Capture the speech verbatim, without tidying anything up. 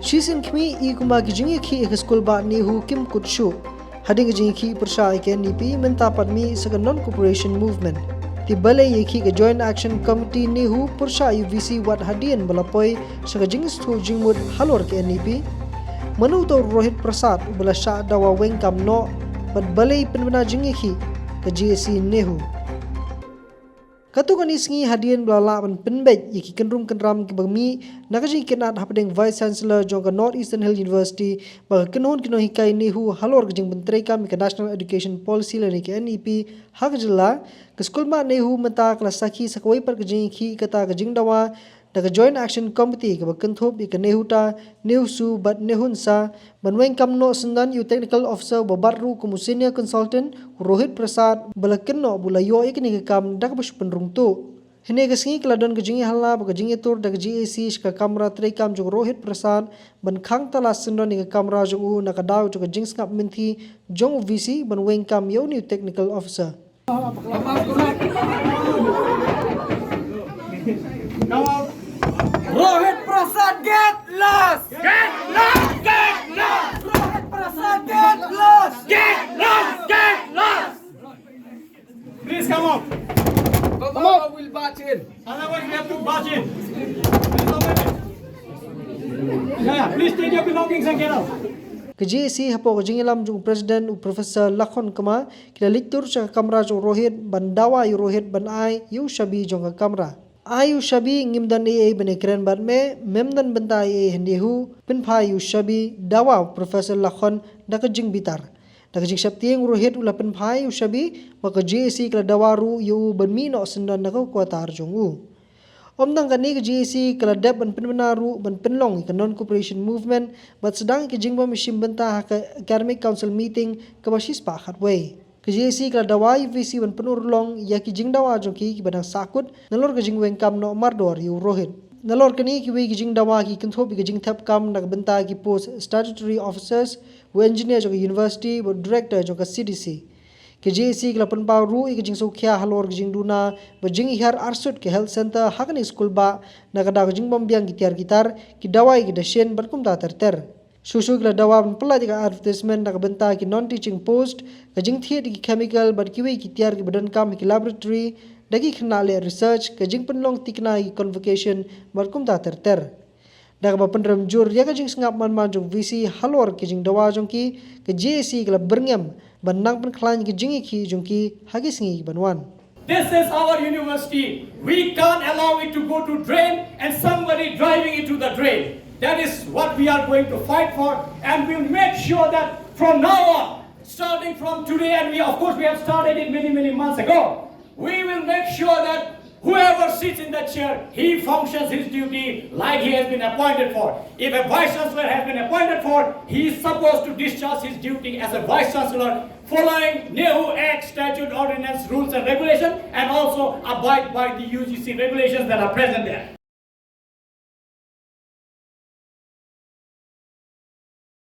Shisien khmih, i kumba ki jingïakhih ha ka skulbah NEHU kim kut shuh. Hadien ka jingïakhih pyrshah ïa ka NEP, mynta pat mih sa ka Non-Cooperation Movement. Te balei ïakhih ka Joint Action Committee NEHU pyrshah ïa u VC wat hadien ba la poi sha ka jingsngewthuh jingmut halor ka NEP? Mano uta u Rohit Prasad uba la shah dawa weng kam noh, bad balei pynbna jingïakhih ka JAC NEHU? Katto katne sngi hadien ba la lah ban pynbeit ïa ki kynrum kynram kiba mih na ka jingkynad hapdeng Vice Chancellor jong ka North Eastern Hill University bad ka kynhun ki nonghikai NEHU halor ka jingpyntreikam ïa ka National Education Policy lane ka NEP ha ka jylla, ka skulbah NEHU mynta ka la sakhi sa kawei pat ka jingïakhih, kata ka jingdawa da ka Joint Action Committee kaba kynthup ïa ka NEHUTA, NEHUSU bad NEHUNSA, ban weng kam noh syndon ïa u Technical Officer uba bat ruh kum u Senior Consultant, u Rohit Prasad, ba la kynnoh ba u la ïoh ïa kane ka kam da kaba shu pynrung tuh. Hynne ka sngi ka la don ka jingïahala bad ka jingïatur da ka JAC sha ka kamra treikam jong u Rohit Prasad, ban khang tala syndon ïa ka kamra jong u na ka daw jong ka jingsngap mynthi jong u VC ban weng kam ïa une u Technical Officer. Rohit Prasad, get lost! Get lost! Get lost! Rohit Prasad, get lost! Get lost! Get lost! Please come out. Come out. We'll barge in. Otherwise, we have to barge in. Please open it. Yeah, yeah. Please take your belongings and get out. Ka JAC hapoh ka jingïalam jong u President, u Professor Lakhon Kma, ki la leit tur sha ka kamra jong u Rohit ban dawa ïa u Rohit ban ai ïa u shabi jong ka kamra. Ai ïa u shabi, ngim don ei ei ban ïakren bad me, mem don bynta ei ei ha NEHU, pynphai ïa u shabi, dawa u Professor Lakhon da ka jingbitar. Da ka jingsheptieng, u Rohit u la pynphai ïa u shabi, bad ka JAC ka la dawa ruh ïa u ban mih noh syndon na ka quarter jong u. Ym tang kane, ka JAC ka la dep ban pynbna ruh ban pynlong ïa ka Non-Cooperation Movement bad sdang ïa ka jingbym shim bynta ha ka Academic Council meeting kaba shispah khatwei. Ka JAC ka la dawa ïa u VC ban pynurlong ïa ki jingdawa jong ki kiba dang sahkut nalor ka jingweng kam noh mardor ïa u Rohit. Nalor kane kiwei ki jingdawa ki kynthup ïa ka jingthep kam na ka bynta ki post statutory officers, u engineer jong ka university bad u director jong ka CDC. Ka JAC ka la pynpaw ruh ïa ka jingsngewkhia halor ka jingduna bad jinghiar arsut ka health centre ha kane ka skulbah na ka daw ka jingbym biang ki tiar ki tar, ki dawai ki dashin bad kumta ter ter. Shuh shuh ki la dawa ban pyllait ïa ka advertisement na ka bynta ki non-teaching post, ka jingthied ïa ki chemical bad kiwei ki tiar kiba donkam ha ki laboratory da ki khynnah leh research, ka jingpynlong thikna ïa ki convocation bad kumta ter ter. Da kaba pynrem jur ïa ka jingsngap man man jong u VC halor ka jingdawa jong ki, ka JAC ka la byrngem ban nang pynkhlaiñ ïa ka jingïakhih jong ki ha ki sngi kiban wan. This is our university. We can't allow it to go to drain and somebody driving it to the drain. That is what we are going to fight for, and we'll make sure that from now on, starting from today, and we, of course, we have started it many, many months ago, we will make sure that whoever sits in that chair, he functions his duty like he has been appointed for. If a vice chancellor has been appointed for, he is supposed to discharge his duty as a vice chancellor following NEHU Act, statute, ordinance, rules and regulations, and also abide by the U G C regulations that are present there.